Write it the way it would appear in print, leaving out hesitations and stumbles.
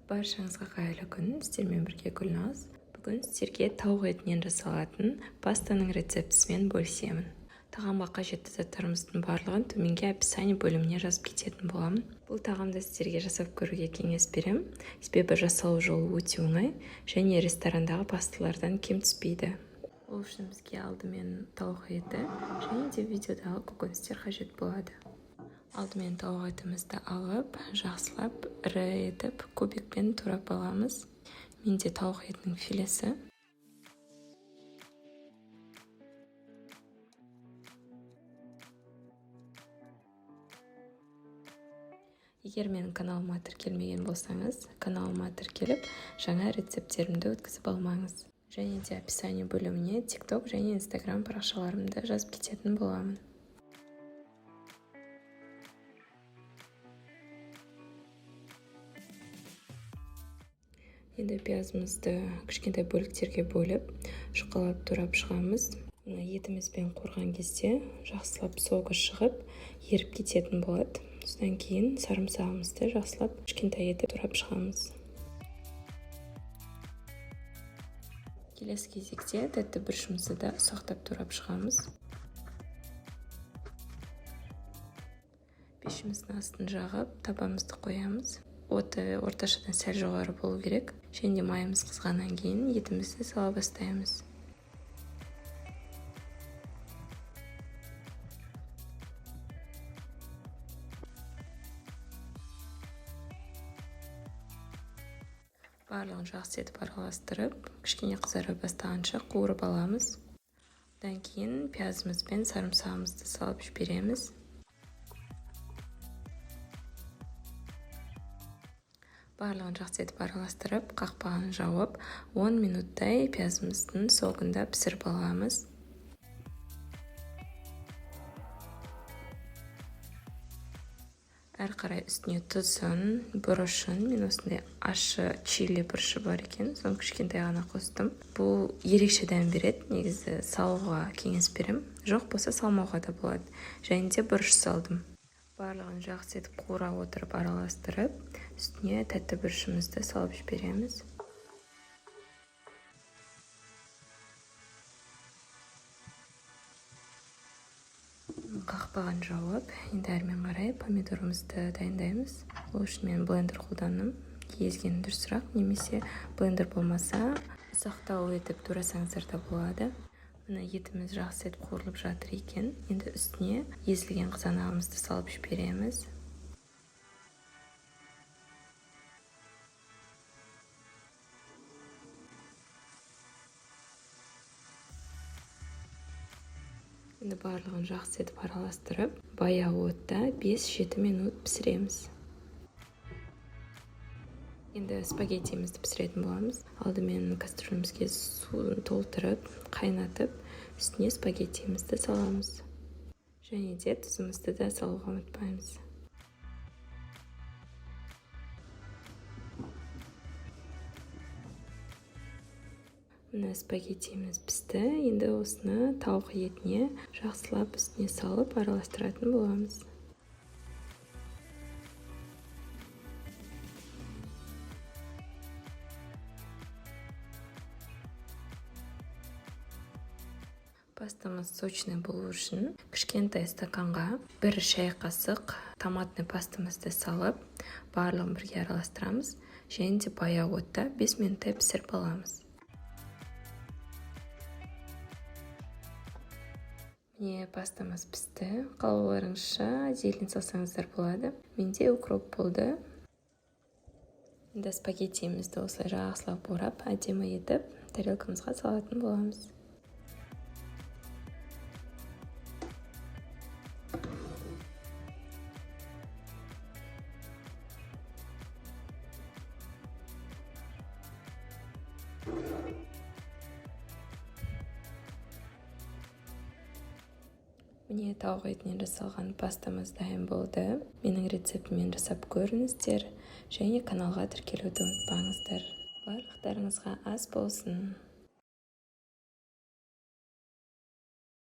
Баршаңызға қайырлы күн! Сіздермен бірге Гүлназ. Бүгін сіздерге тауық етінен жасалатын пастаның рецептісімен бөлісемін. Тағамға қажетті заттарымыздың барлығын төменге описание бөліміне жазып кететін боламын. Бұл тағамды сіздерге жасап көруге кеңес беремін, себебі жасалу жолы өте оңай және ресторандағы пасталардан кем түспейді. Ол үшін бізге алдымен тауық еті және де видеодағы көкөністер қажет болады. Алдымен тауық етімізді алып, жақсылап ірі етіп кубикпен турап аламыз. Менде тауық етінің филесі. Егер менің каналыма тіркелмеген болсаңыз, каналыма тіркеліп, жаңа рецепттерімді өткізіп алмаңыз. Және де описание бөліміне TikTok және Instagram парақшаларымды жазып кететін боламын. Енді пиязымызды кішкентай бөліктерге бөліп, жұқалап турап шығамыз. Мына етімізбен қуырған кезде жақсылап согы шығып, еріп кететін болады. Содан кейін сарымсағымызды жақсылап кішкентай етіп турап шығамыз. Келесі кезекте тәтті бұрышымызды да ұсақтап турап шығамыз. Пешіміздің астын жағып, табамызды қоямыз. Оты орташадан сәл жоғары болу керек. Және де майымыз қызғаннан кейін етімізді сала бастаймыз. Барлығын жақсы етіп араластырып, кішкене қызара бастағанша қуырып аламыз. Одан кейін пиязымыз бен сарымсағымызды салып жібереміз. Барлығын жақсы етіп араластырып, қақпағын жауып, 10 минуттай пиязымыздың согында пісіріп аламыз. Әрі қарай үстіне тұзын, бұрышын, мен осындай ащы чили бұрышы бар екен, соны кішкентай ғана қостым. Бұл ерекше дәм береді, негізі салуға кеңес беремін. Жоқ болса салмауға да болады. Және де бұрыш салдым. Барлығын жақсы етіп қуыра отырып араластырып, үстіне тәтті бұрышымызды салып жібереміз. Қақпағын жауып, енді әрмен қарай помидорымызды дайындаймыз. Ол үшін мен блендер қолдандым. Езген дұрысырақ, немесе блендер болмаса ұсақтау етіп турасаңыздар да болады. Мына етіміз жақсы етіп қуырылып жатыр екен. Енді үстіне езілген қызанағымызды салып жібереміз. Енді барлығын жақсы етіп араластырып, баяу отта 5-7 минут пісіреміз. Енді спагеттимізді пісіретін боламыз. Алдымен кастрюлімізге суын толтырып, қайнатып, үстіне спагеттимізді саламыз. Және де тұзымызды да салуға ұмытпаймыз. Мына спагеттиміз пісті. Енді осыны тауық етіне жақсылап үстіне салып араластыратын боламыз. Пастамыз сочный болу үшін кішкентай стаканға 1 шай қасық томатный пастамызды салып, барлығын бірге араластырамыз. Және де баяу отта 5 минуттай пісіріп аламыз. Міне, пастамыз пісті. Қалауларыңызша зелень салсаңыздар болады. Менде укроп болды. Енді спагеттимізді осылай жақсылап орап, әдемі етіп тарелкамызға салатын боламыз. Міне, тауық етінен жасалған пастамыз дайын болды. Менің рецептіммен жасап көріңіздер және каналға тіркелуді ұмытпаңыздар. Барлықтарыңызға ас болсын.